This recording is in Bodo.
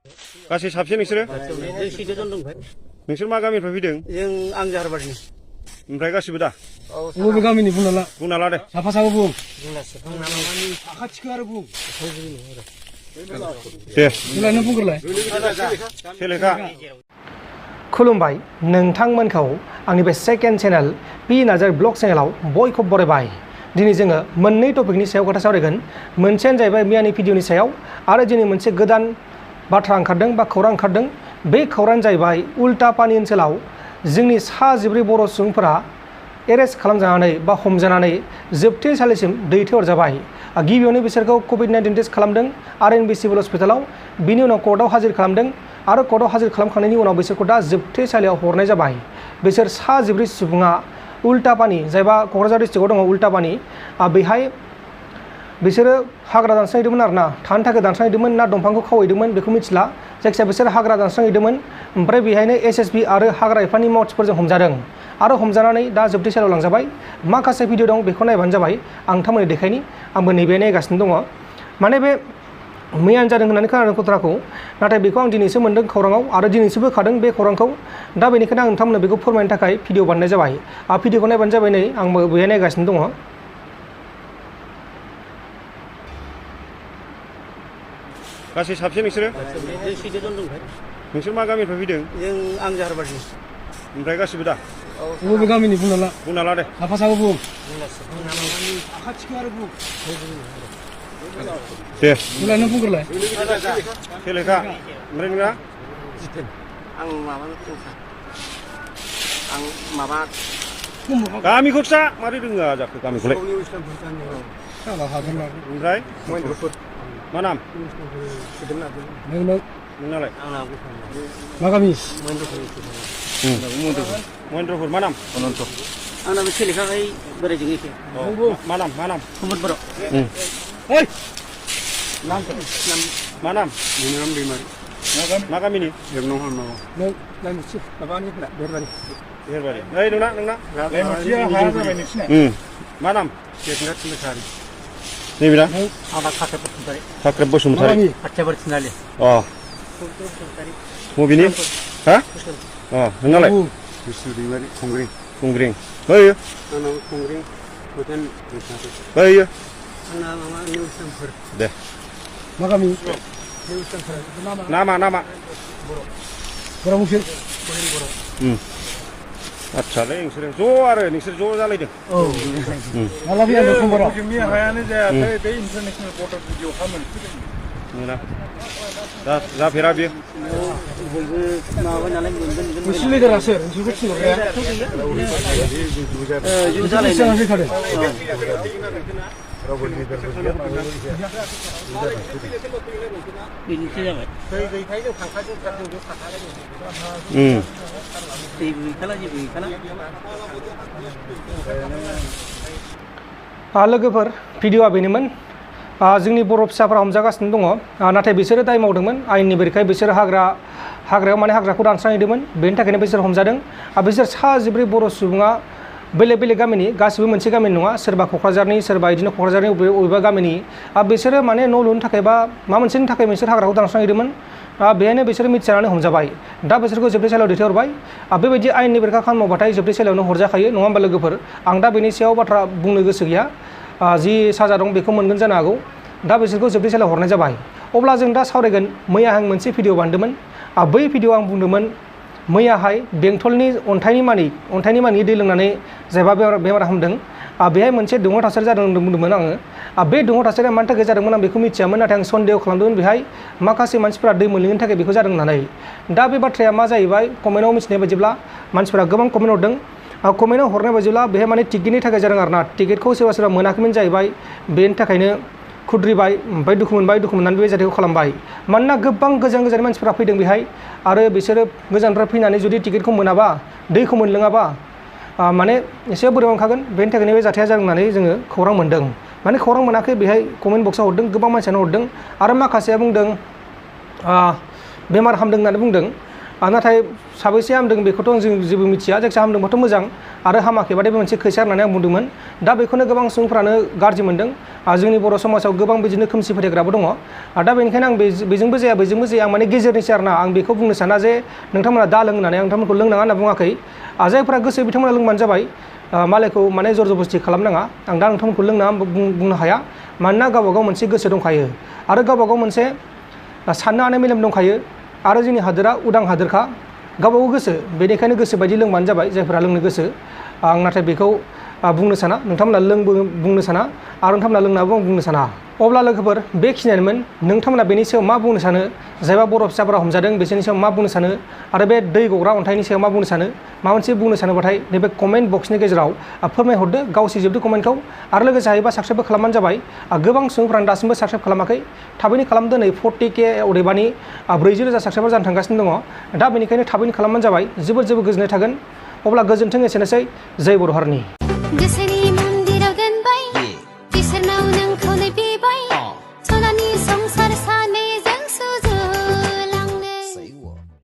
गासै साबसे नोंसोरो? नोंसोर मा गामिनिफ्राय फैदों? जों आंजारबारिनि। ओमफ्राय गासिबो दा? बबे गामिनि बुंना ला दे। साफा साफा बुं। साखाथिखौ आरो बुं। दे नों बुंग्रोलाय। सेलेखा। खुलुमबाय नोंथांमोनखौ आंनि बे second channel P Narzary blog चेनेलाव बयखौबो बरायबाय। दिनै जोङो मोननै टपिकनि सायाव खोथा सावरायगोन। मोनसेयानो जाहैबाय मैयानि भिडिअनि सायाव आरो दिनै मोनसे गोदान बाथ्रा ओंखारदों बा खौरां ओंखारदों। बे खौराङानो जाहैबाय उल्टापानि ओनसोलाव जोंनि सा 14 बर' सुबुंफोरा एरेस्ट खालामजानानै बा हमजानानै जोबथेसालिसिम दैथायहरजाबाय। गिबियावनो बिसोरखौ कभिड-19 टेस्ट खालामदों RNB सिभिल हस्पिटालाव, बिनि उनाव कर्टआव हाजिर खालामदों आरो कर्टआव हाजिर खालामखांनायनि उनाव बिसोरखौ दा जोबथेसालियाव हरनाय जाबाय। बिसोर सा 14 सुबुङा उल्टापानि जायबा क'क्राझार डिस्ट्रिक्टआव दङ उल्टापानि, बेहाय बिसोरो हाग्रा दानस्रांहैदोंमोन आरोना, थानो थाखाय दानस्रांहैदोंमोन ना दंफांखौ खावहैदोंमोन बेखौ मिथिला। जायखिजाया बिसोर हाग्रा दानस्रांहैदोंमोन। ओमफ्राय बेहायनो SSB आरो हाग्रा बिफाननि मावथिफोरजों हमजादों आरो हमजानानै दा जोबथेसालियाव लांजाबाय। माखासे भिडिअ दं बेखौ नायबानो जाबाय। आं नोंथांमोननो देखायनि, आंबो नैबे नायगासिनो दङ। माने बे मैयानो जादों होननानै खोनादों खथ्राखौ, नाथाय बेखौ आं दिनैसो मोन्दों खौराङाव आरो दिनैसो बोखादों बे खौरांखौ। दा बेनिखायनो आं नोंथांमोननो बेखौ फोरमायनो थाखाय भिडिअ बानायनाय जाबाय। भिडिअखौ नायबानो जाबाय। नै आंबो बेहाय नायगासिनो दङ। गासै साबसे नोंसोरो? नोंसोर मा गामिनिफ्राय फैदों? जों आंजारबारिनि। ओमफ्राय गासिबो दा? बबे गामिनि बुंना ला दे। साफा साफा बुं। साखाथिखौ आरो बुं। दे नों बुंग्रोलाय। सेलेखा। ओमफ्राय नोंना? आं माबा गामिखौ खिथा मारै रोङा जाखो गामिखौलाय? ओमफ्राय मा नाम? नोंनालाय? मा गामि? महेन्द्रपुर। मा नाम? अनन्त। आंनाबो सेलेखाखाय बोरायजों एखे। मा नाम? प्रमद बर'। मा नाम? दैमारि। मा गामिनि? बेहेरबारि। ओइ नोंना? मा नाम? नैबे ना? साख्रेब बसुमतारी। बबेनि? हा? नोंनालाय? दैमारि खुंग्रिं। खुंग्रिं। बैयो? बैयो? दे। मा गामि? नामा? बर'मुसुर। आदसालै नोंसोर ज' जालायदों? माला फैया समबाराव? जोंनि हायानो जायाखै बे इन्टारनेसनेल बर्डार भिडिअ खालामनो मोना जाफेरा बियो? नोंसिनि लिडारा सोर? नोंसोरखौ थिनहरग्राया? फैखादों। लोगोफोर भिडिअआ बेनोमोन। जोंनि बर' फिसाफ्रा हमजागासिनो दङ, नाथाय बिसोरो दाय मावदोंमोन आयेननि बेरेखायै। बिसोरो हाग्रायाव माने हाग्राखौ दानस्रांहैदोंमोन, बेनि थाखायनो बिसोर हमजादों। बिसोर सा 14 बर' सुबुङा बेलेग बेलेग गामिनि, गासिबो मोनसे गामिनि नङा। सोरबा क'क्राझारनि, सोरबा बिदिनो क'क्राझारनि बबेबा गामिनि। बिसोरो माने न' लुनो थाखाय बा माबा मोनसेनि थाखाय बिसोर हाग्राखौ दानस्रांहैदोंमोन। बेहायनो बिसोरो मिथिजानानै हमजाबाय। दा बिसोरखौ जोबथेसालियाव दैथायहरबाय। बेबायदि आयेननि बेरेखा खामानि मावबाथाय जोबथेसालियावनो हरजाखायो, नङा होमबा लोगोफोर? आं दा बेनि सायाव बाथ्रा बुंनो गोसो गैया। जि साजा दं बेखौ मोनगोन जानो हागौ। दा बिसोरखौ जोबथेसालियाव हरनाय जाबाय। अब्ला जों दा सावरायगोन। मैया आं मोनसे भिडिअ बानायदोंमोन। बै भिडिअआव आं बुंदोंमोन मैयाहाय बेंटलनि अन्थाइनि मानि दै लोंनानै जायबा बेमार हामदों, बेहाय मोनसे दुङाव थासारि जादों बुंदोंमोन आङो। बे दुङाव थासारिया मानि थाखाय जादोंमोन आं बेखौ मिथियामोन, नाथाय आं सन्देह खालामदोंमोन बेहाय माखासे मानसिफोरा दै मोनलोङैनि थाखाय बेखौ जादों होननानै। दा बे बाथ्राया मा जाहैबाय, कमेन्टआव मिथिनाय बायदिब्ला मानसिफोरा गोबां कमेन्ट हरदों। कमेन्टआव हरनाय बायदिब्ला बेहाय माने टिकेटनि थाखाय जादों आरोना। टिकेटखौ सोरबा मोनाखैमोन जाहैबाय, बेनि थाखायनो खुद्रिबाय, ओमफ्राय दुखु मोननानै बे जाथायखौ खालामबाय। मानोना गोबां गोजान मानसिफोरा फैदों बेहाय, आरो बिसोरो गोजाननिफ्राय फैनानै जुदि टिकेटखौ मोनाबा, दैखौ मोनलोङाबा, माने एसे बोरैबा मोनखागोन। बेनि थाखायनो बे जाथाया जादों होननानै जोङो खौरां मोन्दों। माने खौरां मोनाखै, बेहाय कमेन्ट बक्सआव हरदों, गोबां मानसियानो हरदों। आरो माखासेया बुंदों बेमार हामदों होननानै बुंदों। नाथाय साबैसे हामदों बेखौथ' जों जेबो मिथिया जायखिजाया हामदोंबाथ' मोजां आरो हामाखैबाथाय बे मोनसे खैसार होननानै आं बुंदोंमोन दा बेखौनो गोबां सुबुंफ्रानो गाज्रि मोनदों जोंनि बर' समाजाव गोबां बिदिनो खोमसि फोथायग्राबो दङ दा बेनिखायनो आं बेजोंबो जाया आं माने गेजेरनिसो आरोना आं बेखौ बुंनो साना जे नोंथांमोना दा लों होननानै आं नोंथांमोनखौ लोंनाङा होनना बुङाखै जायफोरा गोसो बिथांमोना लोंबानो जाबाय मालायखौ माने जर जबस्ति खालामनाङा आं दा नोंथांमोनखौ लोंनाङा बुंनो हाया मानोना गावबागाव मोनसे गोसो दंखायो आरो गावबागाव मोनसे साननो हानाय मेलेम दंखायो आरो जोंनि हादोरा उदां हादोरखा गावबागाव गोसो बेनिखायनो गोसो बायदि लोंबानो जाबाय जायफोरा लोंनो गोसो आं नाथाय बेखौ बुंनो साना नोंथांमोना लोंबो बुंनो साना आरो नोंथांमोना लोंनाबो आं बुंनो साना अब्ला लोगोफोर बेखिनियानोमोन नोंथांमोना बेनि सायाव मा बुंनो सानो जायबा बर' फिसाफोरा हमजादों बिसोरनि सायाव मा बुंनो सानो आरो बे दै गग्रा अन्थाइनि सायाव मा बुंनो सानो माबा मोनसे बुंनो सानोबाथाय नैबे कमेन्ट बक्सनि गेजेराव फोरमायहरदो गावसिजोबदो कमेन्टखौ आरो लोगोसे हायोबा साबस्क्राइबबो खालामबानो जाबाय गोबां सुबुंफ्रानो दासिमबो साबस्क्राइब खालामाखै थाबैनो खालामदो नै 40K अदेबानि 40,000 साबस्क्राइबार जानो थांगासिनो दङ दा बेनिखायनो थाबैनो खालामबानो जाबाय जोबोद गोजोननाय थागोन अब्ला गोजोन्थों एसेनोसै जय बर' हारिनि